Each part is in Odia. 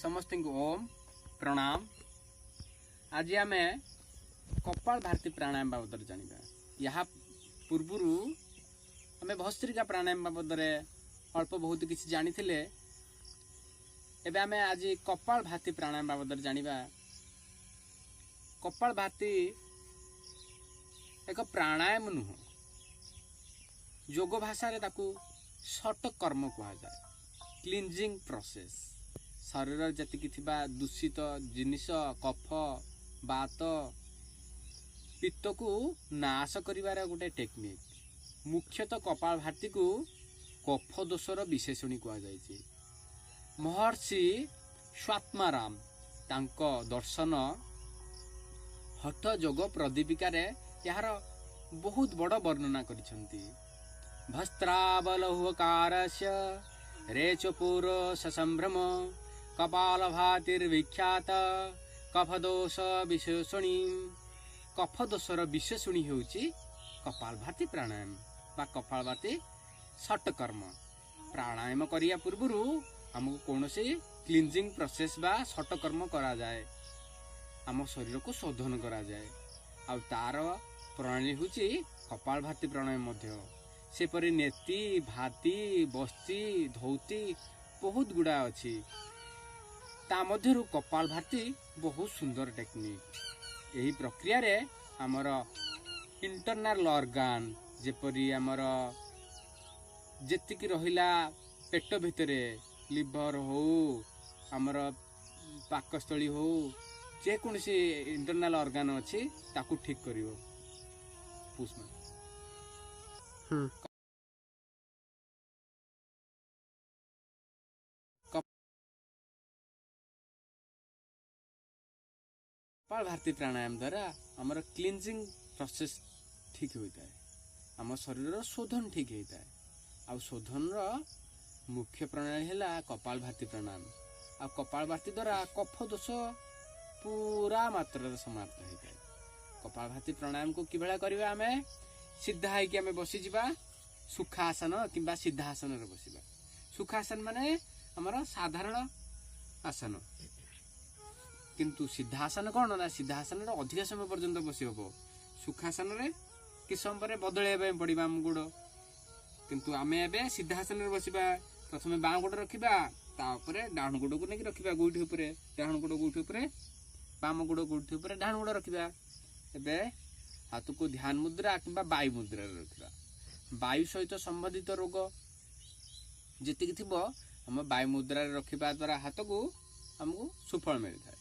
ସମସ୍ତଙ୍କୁ ଓମ୍ ପ୍ରଣାମ। ଆଜି ଆମେ କପାଳ ଭାରତୀ ପ୍ରାଣାୟାମ ବାବଦରେ ଜାଣିବା। ଏହା ପୂର୍ବରୁ ଆମେ ଭସ୍ତ୍ରିକା ପ୍ରାଣାୟାମ ବାବଦରେ ଅଳ୍ପ ବହୁତ କିଛି ଜାଣିଥିଲେ। ଏବେ ଆମେ ଆଜି କପାଳ ଭାରତୀ ପ୍ରାଣାୟାମ ବାବଦରେ ଜାଣିବା। କପାଳ ଭାରତୀ ଏକ ପ୍ରାଣାୟାମ ନୁହଁ, ଯୋଗ ଭାଷାରେ ତାକୁ ଷଟକର୍ମ କୁହାଯାଏ। କ୍ଲିନଜିଂ ପ୍ରୋସେସ୍, ଶରୀରରେ ଯେତିକି ଥିବା ଦୂଷିତ ଜିନିଷ, କଫ, ବାତ, ପିତ୍ତକୁ ନାଶ କରିବାର ଗୋଟେ ଟେକ୍ନିକ୍। ମୁଖ୍ୟତଃ କପାଳ ଭାରତୀକୁ କଫ ଦୋଷର ବିଶେଷଣୀ କୁହାଯାଇଛି। ମହର୍ଷି ସ୍ୱାତ୍ମାରାମ ତାଙ୍କ ଦର୍ଶନ ହଠ ଯୋଗ ପ୍ରଦୀପିକାରେ ଏହାର ବହୁତ ବଡ଼ ବର୍ଣ୍ଣନା କରିଛନ୍ତି। ଭସ୍ତ୍ରାବଲହୁକାରସ୍ୟ ରେଚପୁର ସସମ୍ଭ୍ରମ କପାଳଭାତିର୍ବିଖ୍ୟାତ କଫଦୋଷ ବିଶେଷଣୀ। କଫ ଦୋଷର ବିଶେଷଣୀ ହେଉଛି କପାଳଭାତି ପ୍ରାଣାୟାମ ବା କପାଳଭାତି ଷଟକର୍ମ। ପ୍ରାଣାୟାମ କରିବା ପୂର୍ବରୁ ଆମକୁ କୌଣସି କ୍ଲିନଜିଂ ପ୍ରୋସେସ୍ ବା ଷଟକର୍ମ କରାଯାଏ, ଆମ ଶରୀରକୁ ଶୋଧନ କରାଯାଏ। ଆଉ ତାର ପ୍ରଣାଳୀ ହେଉଛି କପାଳଭାତି ପ୍ରାଣାୟାମ ମଧ୍ୟ। ସେପରି ନେତି, ଭାତି, ବସ୍ତି, ଧୌତି ବହୁତ ଗୁଡ଼ା ଅଛି। ତା ମଧ୍ୟରୁ କପାଳଭାତି ବହୁତ ସୁନ୍ଦର ଟେକ୍ନିକ୍। ଏହି ପ୍ରକ୍ରିୟାରେ ଆମର ଇଣ୍ଟରନାଲ ଅର୍ଗାନ, ଯେପରି ଆମର ଯେତିକି ରହିଲା ପେଟ ଭିତରେ ଲିଭର ହଉ, ଆମର ପାକସ୍ଥଳୀ ହଉ, ଯେକୌଣସି ଇଣ୍ଟରନାଲ ଅର୍ଗାନ ଅଛି ତାକୁ ଠିକ୍ କରିବ। ପୁଷ୍ମା କପାଳ ଭାରତୀ ପ୍ରାଣାୟାମ ଦ୍ୱାରା ଆମର କ୍ଲିନଜିଂ ପ୍ରୋସେସ୍ ଠିକ୍ ହୋଇଥାଏ, ଆମ ଶରୀରର ଶୋଧନ ଠିକ୍ ହେଇଥାଏ। ଆଉ ଶୋଧନର ମୁଖ୍ୟ ପ୍ରଣାଳୀ ହେଲା କପାଳ ଭାରତୀ ପ୍ରାଣାୟାମ। ଆଉ କପାଳ ଭାରତୀ ଦ୍ୱାରା କଫ ଦୋଷ ପୁରା ମାତ୍ରାରେ ସମାପ୍ତ ହେଇଥାଏ। କପାଳ ଭାରତୀ ପ୍ରାଣାୟାମକୁ କିଭଳିଆ କରିବା? ଆମେ ସିଧା ହେଇକି ଆମେ ବସିଯିବା, ସୁଖାସନ କିମ୍ବା ସିଦ୍ଧାସନରେ ବସିବା। ସୁଖାସନ ମାନେ ଆମର ସାଧାରଣ ଆସନ, କିନ୍ତୁ ସିଦ୍ଧାସନ କ'ଣ ନା, ସିଦ୍ଧାସନରେ ଅଧିକ ସମୟ ପର୍ଯ୍ୟନ୍ତ ବସି ହବ। ସୁଖାସନରେ କିଛି ସମୟ ପରେ ବଦଳେଇବା ପାଇଁ ପଡ଼ିବ ଆମ ଗୋଡ଼, କିନ୍ତୁ ଆମେ ଏବେ ସିଦ୍ଧାସନରେ ବସିବା। ପ୍ରଥମେ ବାଁ ଗୋଡ଼ ରଖିବା, ତା ଉପରେ ଡାହାଣ ଗୋଡ଼କୁ ନେଇକି ରଖିବା ଗୋଇଠି ଉପରେ, ଡାହାଣ ଗୋଡ଼ ଗୋଇଠି ଉପରେ, ବାମ ଗୋଡ଼ ଗୋଇଠି ଉପରେ ଡାହାଣ ଗୋଡ଼ ରଖିବା। ଏବେ ହାତକୁ ଧ୍ୟାନ ମୁଦ୍ରା କିମ୍ବା ବାୟୁ ମୁଦ୍ରାରେ ରଖିବା। ବାୟୁ ସହିତ ସମ୍ବନ୍ଧିତ ରୋଗ ଯେତିକି ଥିବ, ଆମ ବାୟୁ ମୁଦ୍ରାରେ ରଖିବା ଦ୍ୱାରା ହାତକୁ ଆମକୁ ସୁଫଳ ମିଳିଥାଏ।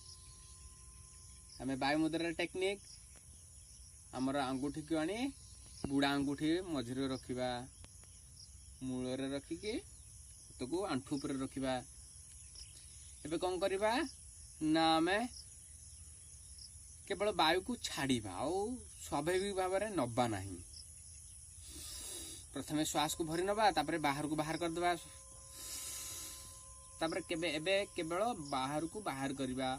ଆମେ ବାୟୁ ମୁଦ୍ରାର ଟେକ୍ନିକ୍, ଆମର ଆଙ୍ଗୁଠିକୁ ଆଣି ବୁଢ଼ା ଆଙ୍ଗୁଠି ମଝିରେ ରଖିବା, ମୂଳରେ ରଖିକି ହାତକୁ ଆଣ୍ଠୁ ଉପରେ ରଖିବା। ଏବେ କ'ଣ କରିବା ନା, ଆମେ କେବଳ ବାୟୁକୁ ଛାଡ଼ିବା ଆଉ ସ୍ୱାଭାବିକ ଭାବରେ ନେବା ନାହିଁ। ପ୍ରଥମେ ଶ୍ୱାସକୁ ଭରି ନେବା, ତାପରେ ବାହାରକୁ ବାହାର କରିଦେବା, ତାପରେ କେବେ ଏବେ କେବଳ ବାହାରକୁ ବାହାର କରିବା।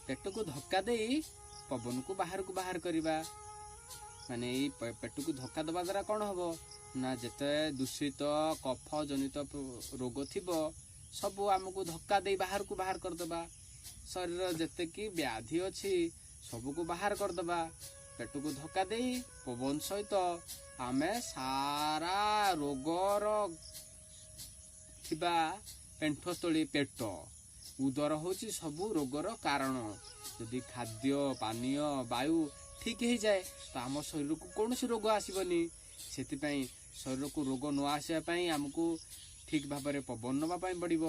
ପେଟକୁ ଧକ୍କା ଦେଇ ପବନକୁ ବାହାରକୁ ବାହାର କରିବା। ମାନେ ଏଇ ପେଟକୁ ଧକ୍କା ଦେବା ଦ୍ୱାରା କ'ଣ ହବ ନା, ଯେତେ ଦୂଷିତ କଫ ଜନିତ ରୋଗ ଥିବ ସବୁ ଆମକୁ ଧକ୍କା ଦେଇ ବାହାରକୁ ବାହାର କରିଦେବା। ଶରୀର ଯେତିକି ବ୍ୟାଧି ଅଛି ସବୁକୁ ବାହାର କରିଦେବା। ପେଟକୁ ଧକ୍କା ଦେଇ ପବନ ସହିତ ଆମେ ସାରା ରୋଗର ଥିବା ପେଣ୍ଠସ୍ଥଳୀ ପେଟ ଉଦର ହେଉଛି ସବୁ ରୋଗର କାରଣ। ଯଦି ଖାଦ୍ୟ ପାନୀୟ ବାୟୁ ଠିକ୍ ହେଇଯାଏ ତ ଆମ ଶରୀରକୁ କୌଣସି ରୋଗ ଆସିବନି। ସେଥିପାଇଁ ଶରୀରକୁ ରୋଗ ନ ଆସିବା ପାଇଁ ଆମକୁ ଠିକ୍ ଭାବରେ ପବନ ନେବା ପାଇଁ ପଡ଼ିବ,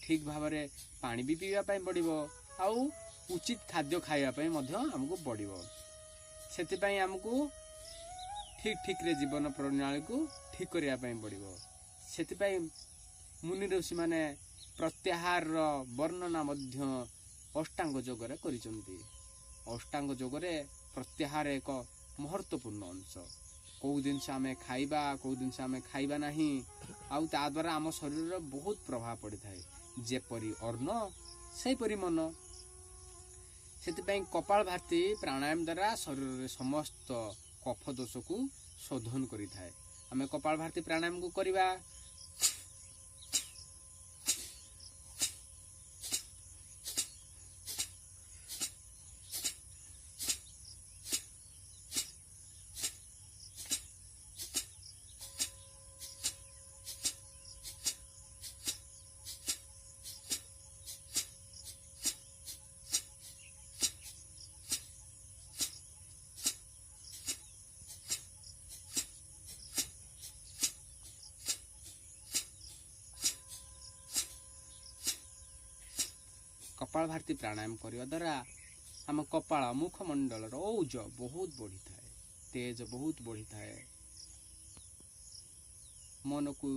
ଠିକ୍ ଭାବରେ ପାଣି ବି ପିଇବା ପାଇଁ ପଡ଼ିବ, ଆଉ ଉଚିତ ଖାଦ୍ୟ ଖାଇବା ପାଇଁ ମଧ୍ୟ ଆମକୁ ପଡ଼ିବ। ସେଥିପାଇଁ ଆମକୁ ଠିକ୍ ଠିକ୍ରେ ଜୀବନ ପ୍ରଣାଳୀକୁ ଠିକ୍ କରିବା ପାଇଁ ପଡ଼ିବ। ସେଥିପାଇଁ ମୁନି ଋଷିମାନେ ପ୍ରତ୍ୟାହାରର ବର୍ଣ୍ଣନା ମଧ୍ୟ ଅଷ୍ଟାଙ୍ଗ ଯୋଗରେ କରିଛନ୍ତି। ଅଷ୍ଟାଙ୍ଗ ଯୋଗରେ ପ୍ରତ୍ୟାହାର ଏକ ମହତ୍ତ୍ୱପୂର୍ଣ୍ଣ ଅଂଶ। କେଉଁ ଜିନିଷ ଆମେ ଖାଇବା, କେଉଁ ଜିନିଷ ଆମେ ଖାଇବା ନାହିଁ, ଆଉ ତା ଦ୍ୱାରା ଆମ ଶରୀରର ବହୁତ ପ୍ରଭାବ ପଡ଼ିଥାଏ। ଯେପରି ଅନ୍ନ ସେହିପରି ମନ। ସେଥିପାଇଁ କପାଳ ଭାରତୀ ପ୍ରାଣାୟାମ ଦ୍ୱାରା ଶରୀରରେ ସମସ୍ତ କଫ ଦୋଷକୁ ଶୋଧନ କରିଥାଏ। ଆମେ କପାଳ ଭାରତୀ ପ୍ରାଣାୟାମକୁ କରିବା। କପାଳ ଭାରତୀ ପ୍ରାଣାୟାମ କରିବା ଦ୍ୱାରା ଆମ କପାଳ ମୁଖମଣ୍ଡଳର ଔଜ ବହୁତ ବଢ଼ିଥାଏ, ତେଜ ବହୁତ ବଢ଼ିଥାଏ। ମନକୁ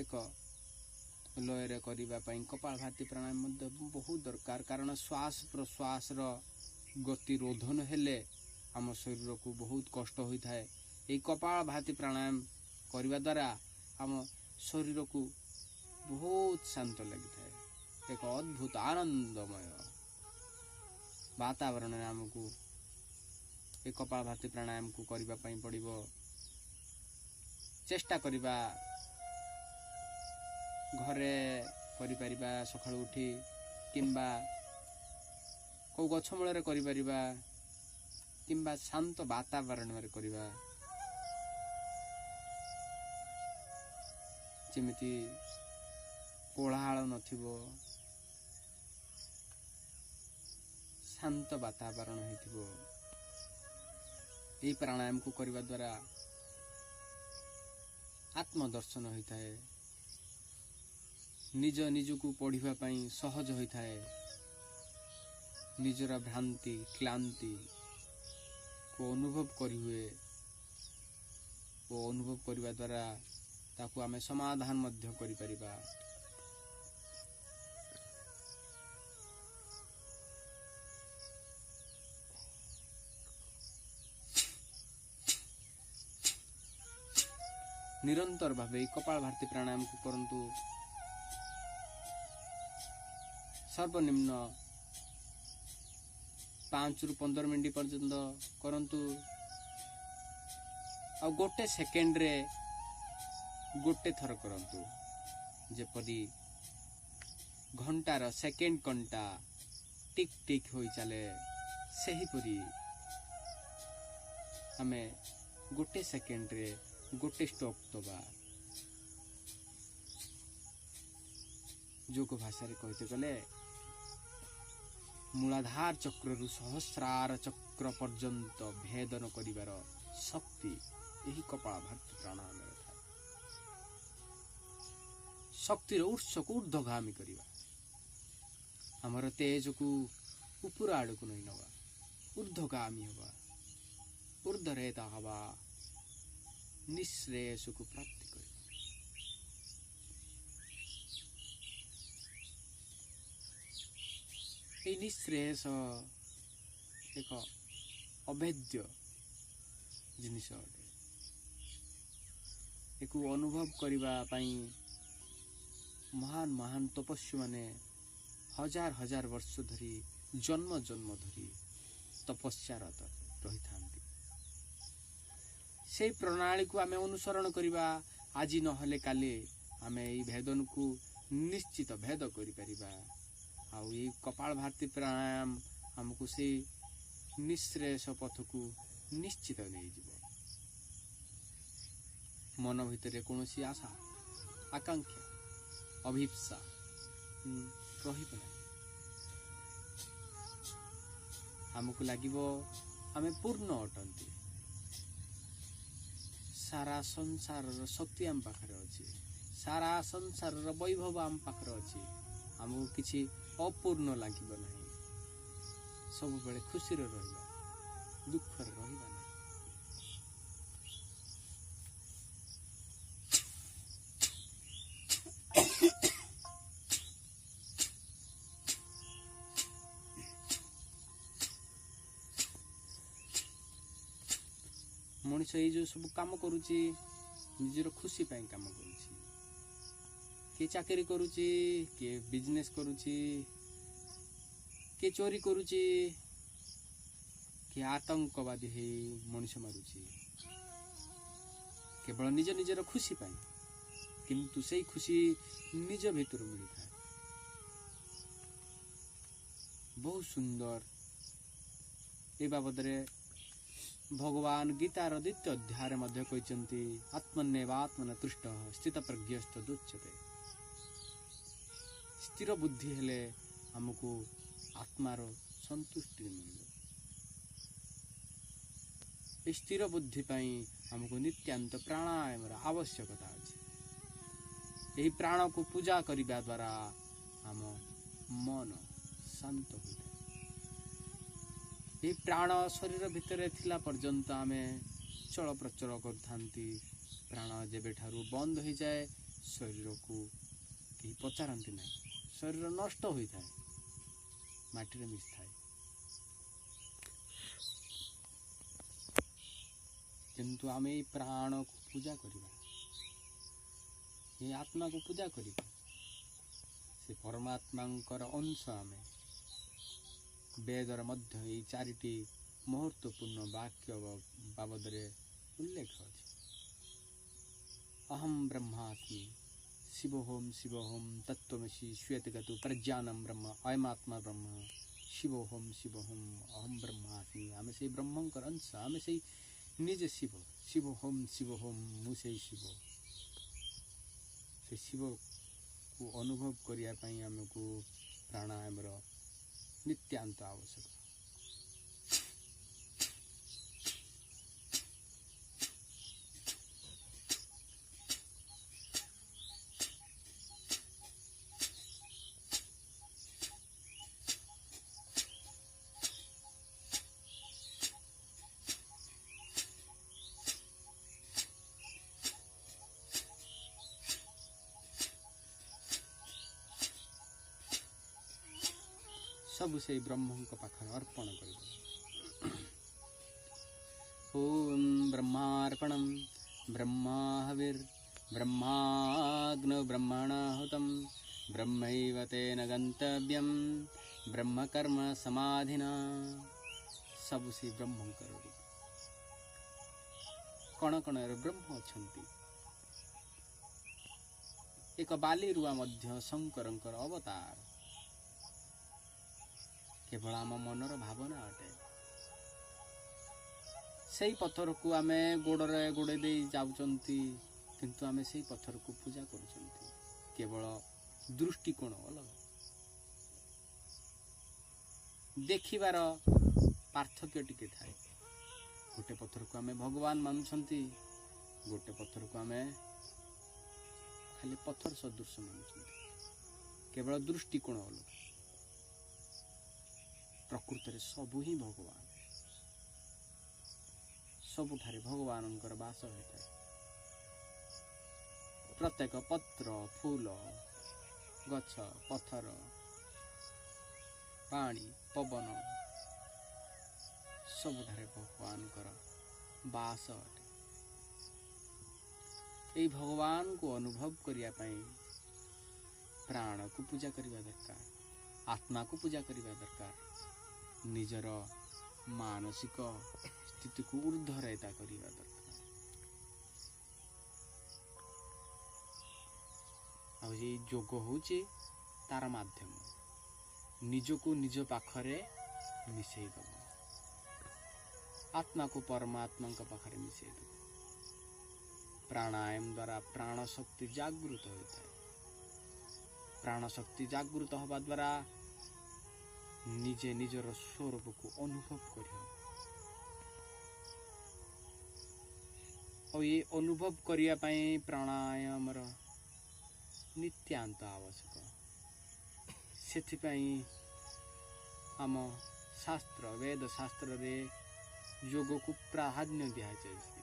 ଏକ ଲୟରେ କରିବା ପାଇଁ କପାଳ ଭାରତୀ ପ୍ରାଣାୟାମ ମଧ୍ୟ ବହୁତ ଦରକାର, କାରଣ ଶ୍ୱାସ ପ୍ରଶ୍ୱାସର ଗତି ରୋଧନ ହେଲେ ଆମ ଶରୀରକୁ ବହୁତ କଷ୍ଟ ହୋଇଥାଏ। ଏହି କପାଳ ଭାରତୀ ପ୍ରାଣାୟାମ କରିବା ଦ୍ୱାରା ଆମ ଶରୀରକୁ ବହୁତ ଶାନ୍ତ ଲାଗିଥାଏ। ଏକ ଅଦ୍ଭୁତ ଆନନ୍ଦମୟ ବାତାବରଣରେ ଆମକୁ ଏ କପାଳ ଭାରତୀ ପ୍ରାଣାୟାମକୁ କରିବା ପାଇଁ ପଡ଼ିବ। ଚେଷ୍ଟା କରିବା, ଘରେ କରିପାରିବା ସକାଳୁ ଉଠି, କିମ୍ବା କେଉଁ ଗଛ ମୂଳରେ କରିପାରିବା, କିମ୍ବା ଶାନ୍ତ ବାତାବରଣରେ କରିବା। ଯେମିତି କୋଳାହଳ ନଥିବ, ଶାନ୍ତ ବାତାବରଣ ହେଇଥିବ। ଏହି ପ୍ରାଣାୟାମକୁ କରିବା ଦ୍ୱାରା ଆତ୍ମଦର୍ଶନ ହୋଇଥାଏ, ନିଜ ନିଜକୁ ପଢ଼ିବା ପାଇଁ ସହଜ ହୋଇଥାଏ, ନିଜର ଭ୍ରାନ୍ତି କ୍ଳାନ୍ତିକୁ ଅନୁଭବ କରିହୁଏ ଓ ଅନୁଭବ କରିବା ଦ୍ୱାରା ତାକୁ ଆମେ ସମାଧାନ ମଧ୍ୟ କରିପାରିବା। ନିରନ୍ତର ଭାବେ ଏହି କପାଳ ଭାରତୀ ପ୍ରାଣାୟାମକୁ କରନ୍ତୁ। ସର୍ବନିମ୍ନ 5ରୁ 15 ମିନିଟ୍ ପର୍ଯ୍ୟନ୍ତ କରନ୍ତୁ। ଆଉ ଗୋଟେ ସେକେଣ୍ଡରେ ଗୋଟେ ଥର କରନ୍ତୁ, ଯେପରି ଘଣ୍ଟାର ସେକେଣ୍ଡ କଣ୍ଟା ଟିକ୍ ଟିକ୍ ହୋଇ ଚାଲେ, ସେହିପରି ଆମେ ଗୋଟେ ସେକେଣ୍ଡରେ ଗୋଟେ ଷ୍ଟ୍ରୋକ୍ ଦେବା। ଯୋଗ ଭାଷାରେ କହିତେ ଗଲେ ମୂଳାଧାର ଚକ୍ରରୁ ସହସ୍ରାର ଚକ୍ର ପର୍ଯ୍ୟନ୍ତ ଭେଦନ କରିବାର ଶକ୍ତି ଏହି କପାଳ ଭାରତୀ ପ୍ରାଣାୟାମରେ ଥାଏ। ଶକ୍ତିର ଉତ୍ସକୁ ଊର୍ଦ୍ଧ୍ୱଗାମୀ କରିବା, ଆମର ତେଜକୁ ଉପର ଆଡ଼କୁ ନେଇ ନେବା, ଊର୍ଦ୍ଧ୍ୱଗାମୀ ହେବା, ଊର୍ଦ୍ଧ୍ୱରେତା ହେବା, ନିଃଶ୍ରେୟସକୁ ପ୍ରାପ୍ତି କରିବା। ଏହି ନିଃଶ୍ରେୟସ ଏକ ଅଭେଦ୍ୟ ଜିନିଷ ଅଟେ। ଏକୁ ଅନୁଭବ କରିବା ପାଇଁ ମହାନ ମହାନ ତପସ୍ୱୀମାନେ ହଜାର ହଜାର ବର୍ଷ ଧରି ଜନ୍ମ ଜନ୍ମ ଧରି ତପସ୍ୟାରତ ରହିଥାନ୍ତି। ସେଇ ପ୍ରଣାଳୀକୁ ଆମେ ଅନୁସରଣ କରିବା, ଆଜି ନହେଲେ କାଲି ଆମେ ଏଇ ଭେଦନକୁ ନିଶ୍ଚିତ ଭେଦ କରିପାରିବା। ଆଉ ଏଇ କପାଳ ଭାରତୀ ପ୍ରାଣାୟାମ ଆମକୁ ସେଇ ନିଃଶ୍ରେୟସ ପଥକୁ ନିଶ୍ଚିତ ନେଇଯିବ। ମନ ଭିତରେ କୌଣସି ଆଶା, ଆକାଂକ୍ଷା, ଅଭିପ୍ସା ରହିବ ନାହିଁ। ଆମକୁ ଲାଗିବ ଆମେ ପୂର୍ଣ୍ଣ ଅଟନ୍ତି, ସାରା ସଂସାରର ଶକ୍ତି ଆମ ପାଖରେ ଅଛି, ସାରା ସଂସାରର ବୈଭବ ଆମ ପାଖରେ ଅଛି। ଆମକୁ କିଛି ଅପୂର୍ଣ୍ଣ ଲାଗିବ ନାହିଁ। ସବୁବେଳେ ଖୁସିରେ ରହିବା, ଦୁଃଖରେ ରହିବା ନାହିଁ। ମଣିଷ ଏଇ ଯେଉଁ ସବୁ କାମ କରୁଛି, ନିଜର ଖୁସି ପାଇଁ କାମ କରୁଛି। କିଏ ଚାକିରି କରୁଛି, କିଏ ବିଜନେସ୍ କରୁଛି, କିଏ ଚୋରି କରୁଛି, କିଏ ଆତଙ୍କବାଦୀ ହେଇ ମଣିଷ ମାରୁଛି, କେବଳ ନିଜ ନିଜର ଖୁସି ପାଇଁ। କିନ୍ତୁ ସେଇ ଖୁସି ନିଜ ଭିତରୁ ମିଳିଥାଏ। ବହୁତ ସୁନ୍ଦର। ଏ ବାବଦରେ ଭଗବାନ ଗୀତାର ଦ୍ୱିତୀୟ ଅଧ୍ୟାୟରେ ମଧ୍ୟ କହିଛନ୍ତି, ଆତ୍ମନ୍ୟେବାତ୍ମନା ତୁଷ୍ଟ ସ୍ଥିତ ପ୍ରଜ୍ଞସ୍ତ ଦୁଚ୍ୟତେ। ସ୍ଥିର ବୁଦ୍ଧି ହେଲେ ଆମକୁ ଆତ୍ମାର ସନ୍ତୁଷ୍ଟି ମିଳିବ। ଏ ସ୍ଥିର ବୁଦ୍ଧି ପାଇଁ ଆମକୁ ନିତ୍ୟାନ୍ତ ପ୍ରାଣାୟାମର ଆବଶ୍ୟକତା ଅଛି। ଏହି ପ୍ରାଣକୁ ପୂଜା କରିବା ଦ୍ୱାରା ଆମ ମନ ଶାନ୍ତ ହୋଇଥାଏ। ଏହି ପ୍ରାଣ ଶରୀର ଭିତରେ ଥିଲା ପର୍ଯ୍ୟନ୍ତ ଆମେ ଚଳପ୍ରଚଳ କରିଥାନ୍ତି। ପ୍ରାଣ ଯେବେଠାରୁ ବନ୍ଦ ହୋଇଯାଏ, ଶରୀରକୁ କେହି ପଚାରନ୍ତି ନାହିଁ। ଶରୀର ନଷ୍ଟ ହୋଇଥାଏ, ମାଟିରେ ମିଶିଥାଏ। କିନ୍ତୁ ଆମେ ଏଇ ପ୍ରାଣକୁ ପୂଜା କରିବା, ଏଇ ଆତ୍ମାକୁ ପୂଜା କରିବା, ସେ ପରମାତ୍ମାଙ୍କର ଅଂଶ ଆମେ। ବେଦର ମଧ୍ୟ ଏଇ ଚାରିଟି ମହତ୍ଵପୂର୍ଣ୍ଣ ବାକ୍ୟ ବାବଦରେ ଉଲ୍ଲେଖ ଅଛି। ଅହಂ ବ୍ରହ୍ମାସ୍ମି ଶିବୋହମ୍ ଶିବୋହମ୍ ତତ୍ତ୍ୱମସि ଶ୍ଵେତଗତୁ ପ୍ରଜ୍ଞାନಂ ବ୍ରହ୍ମ ଅୟମାତ୍ମା ବ୍ରହ୍ମ ଶିବୋହମ୍ ଶିବୋହମ୍ ଅହಂ ବ୍ରହ୍ମାସ୍ମି। ଆମେ ସେଇ ବ୍ରହ୍ମଙ୍କର ଅଂଶ, ଆମେ ସେଇ ନିଜେ ଶିବ। ଶିବୋହମ୍ ଶିବୋହମ୍, ମୁଁ ସେଇ ଶିବ। ସେ ଶିବକୁ ଅନୁଭବ କରିବା ପାଇଁ ଆମକୁ ପ୍ରାଣାୟାମର ନିତ୍ୟାନ୍ତ ଆବଶ୍ୟକ। ସବୁ ସେଇ ବ୍ରହ୍ମଙ୍କ ପାଖରେ ଅର୍ପଣ କରିଦେବ। ଓମ୍ ବ୍ରହ୍ମାର୍ପଣಂ ବ୍ରହ୍ମାହବିର୍ ବ୍ରହ୍ମାଗ୍ନौ ବ୍ରହ୍ମଣାହୁତಂ ବ୍ରହ୍ମୈବ ତେନ ଗନ୍ତବ୍ୟಂ ବ୍ରହ୍ମକର୍ମ ସମାଧିନା। ସବୁ ସେଇ ବ୍ରହ୍ମଙ୍କର ରୂପ। କଣ କଣରେ ବ୍ରହ୍ମ ଅଛନ୍ତି। ଏକ ବାଲି ରୁଆ ମଧ୍ୟ ଶଙ୍କରଙ୍କର ଅବତାର, କେବଳ ଆମ ମନର ଭାବନା ଅଟେ। ସେଇ ପଥରକୁ ଆମେ ଗୋଡ଼ରେ ଗୋଡ଼େଇ ଦେଇ ଯାଉଛନ୍ତି, କିନ୍ତୁ ଆମେ ସେଇ ପଥରକୁ ପୂଜା କରୁଛନ୍ତି। କେବଳ ଦୃଷ୍ଟିକୋଣ ଅଲଗା, ଦେଖିବାର ପାର୍ଥକ୍ୟ ଟିକେ ଥାଏ। ଗୋଟେ ପଥରକୁ ଆମେ ଭଗବାନ ମାନୁଛନ୍ତି, ଗୋଟେ ପଥରକୁ ଆମେ ଖାଲି ପଥର ସଦୃଶ ମାନୁଛନ୍ତି। କେବଳ ଦୃଷ୍ଟିକୋଣ ଅଲଗା। ପ୍ରକୃତରେ ସବୁ ହିଁ ଭଗବାନ, ସବୁଠାରେ ଭଗବାନଙ୍କର ବାସ ହୋଇଥାଏ। ପ୍ରତ୍ୟେକ ପତ୍ର, ଫୁଲ, ଗଛ, ପଥର, ପାଣି, ପବନ, ସବୁଠାରେ ଭଗବାନଙ୍କର ବାସ ଅଟେ। ଏଇ ଭଗବାନଙ୍କୁ ଅନୁଭବ କରିବା ପାଇଁ ପ୍ରାଣକୁ ପୂଜା କରିବା ଦରକାର, ଆତ୍ମାକୁ ପୂଜା କରିବା ଦରକାର, ନିଜର ମାନସିକ ସ୍ଥିତିକୁ ଉର୍ଦ୍ଧ୍ୱରେତା କରିବା ଦରକାର। ଆଉ ଏଇ ଯୋଗ ହେଉଛି ତାର ମାଧ୍ୟମ। ନିଜକୁ ନିଜ ପାଖରେ ମିଶେଇ ଦେବ, ଆତ୍ମାକୁ ପରମାତ୍ମାଙ୍କ ପାଖରେ ମିଶେଇ ଦେବ। ପ୍ରାଣାୟାମ ଦ୍ୱାରା ପ୍ରାଣ ଶକ୍ତି ଜାଗୃତ ହୋଇଥାଏ। ପ୍ରାଣ ଶକ୍ତି ଜାଗୃତ ହେବା ଦ୍ୱାରା ନିଜେ ନିଜର ସ୍ୱରୂପକୁ ଅନୁଭବ କରିବ। ଆଉ ଏ ଅନୁଭବ କରିବା ପାଇଁ ପ୍ରାଣାୟାମର ନିତ୍ୟାନ୍ତ ଆବଶ୍ୟକ। ସେଥିପାଇଁ ଆମ ଶାସ୍ତ୍ର, ବେଦ ଶାସ୍ତ୍ରରେ ଯୋଗକୁ ପ୍ରାଧାନ୍ୟ ଦିଆଯାଇଛି।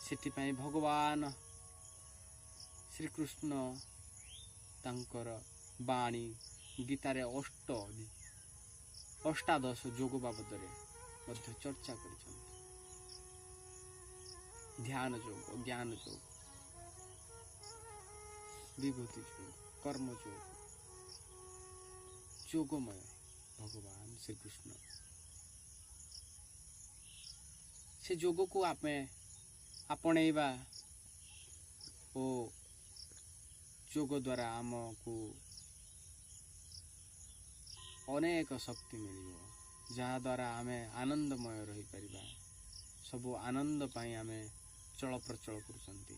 ସେଥିପାଇଁ ଭଗବାନ ଶ୍ରୀକୃଷ୍ଣ ତାଙ୍କର ବାଣୀ ଗୀତାରେ ଅଷ୍ଟାଦଶ ଯୋଗ ବାବଦରେ ମଧ୍ୟ ଚର୍ଚ୍ଚା କରିଛନ୍ତି। ଧ୍ୟାନ ଯୋଗ, ଜ୍ଞାନ ଯୋଗ, ବିଭୂତି ଯୋଗ, କର୍ମ ଯୋଗ, ଯୋଗମୟ ଭଗବାନ ଶ୍ରୀକୃଷ୍ଣ। ସେ ଯୋଗକୁ ଆମେ ଆପଣେଇବା ଓ ଯୋଗ ଦ୍ୱାରା ଆମକୁ ଅନେକ ଶକ୍ତି ମିଳିବ, ଯାହାଦ୍ୱାରା ଆମେ ଆନନ୍ଦମୟ ରହିପାରିବା। ସବୁ ଆନନ୍ଦ ପାଇଁ ଆମେ ଚଳପ୍ରଚଳ କରୁଛନ୍ତି।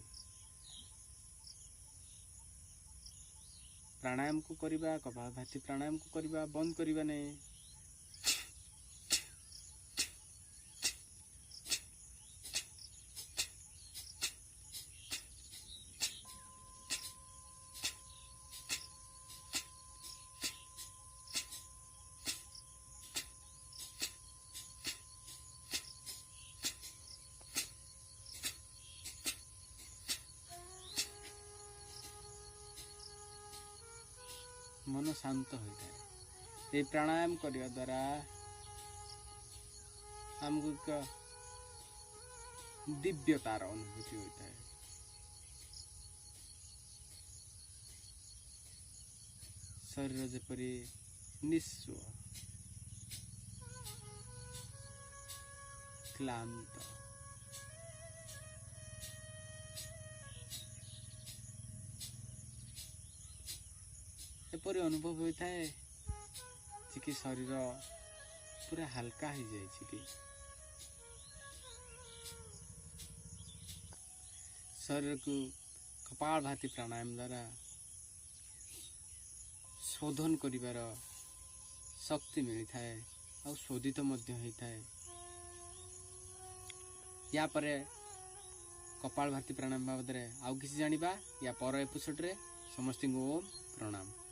ପ୍ରାଣାୟାମକୁ କରିବା, କପାଳଭାତି ପ୍ରାଣାୟାମକୁ କରିବା, ବନ୍ଦ କରିବା ନାହିଁ। ମନ ଶାନ୍ତ ହୋଇଥାଏ। ଏହି ପ୍ରାଣାୟାମ କରିବା ଦ୍ୱାରା ଆମକୁ ଏକ ଦିବ୍ୟତାର ଅନୁଭୂତି ହୋଇଥାଏ। ଶରୀର ଯେପରି ନିଃସ୍ୱ, କ୍ଳାନ୍ତ, ଏପରି ଅନୁଭବ ହୋଇଥାଏ ଯେ କି ଶରୀର ପୁରା ହାଲକା ହେଇଯାଇଛି କି। ଶରୀରକୁ କପାଳଭାତି ପ୍ରାଣାୟାମ ଦ୍ୱାରା ଶୋଧନ କରିବାର ଶକ୍ତି ମିଳିଥାଏ ଆଉ ଶୋଧିତ ମଧ୍ୟ ହୋଇଥାଏ। ୟା ପରେ କପାଳଭାତି ପ୍ରାଣାୟାମ ବାବଦରେ ଆଉ କିଛି ଜାଣିବା ୟା ପର ଏପିସୋଡ଼ରେ। ସମସ୍ତଙ୍କୁ ଓମ୍ ପ୍ରଣାମ।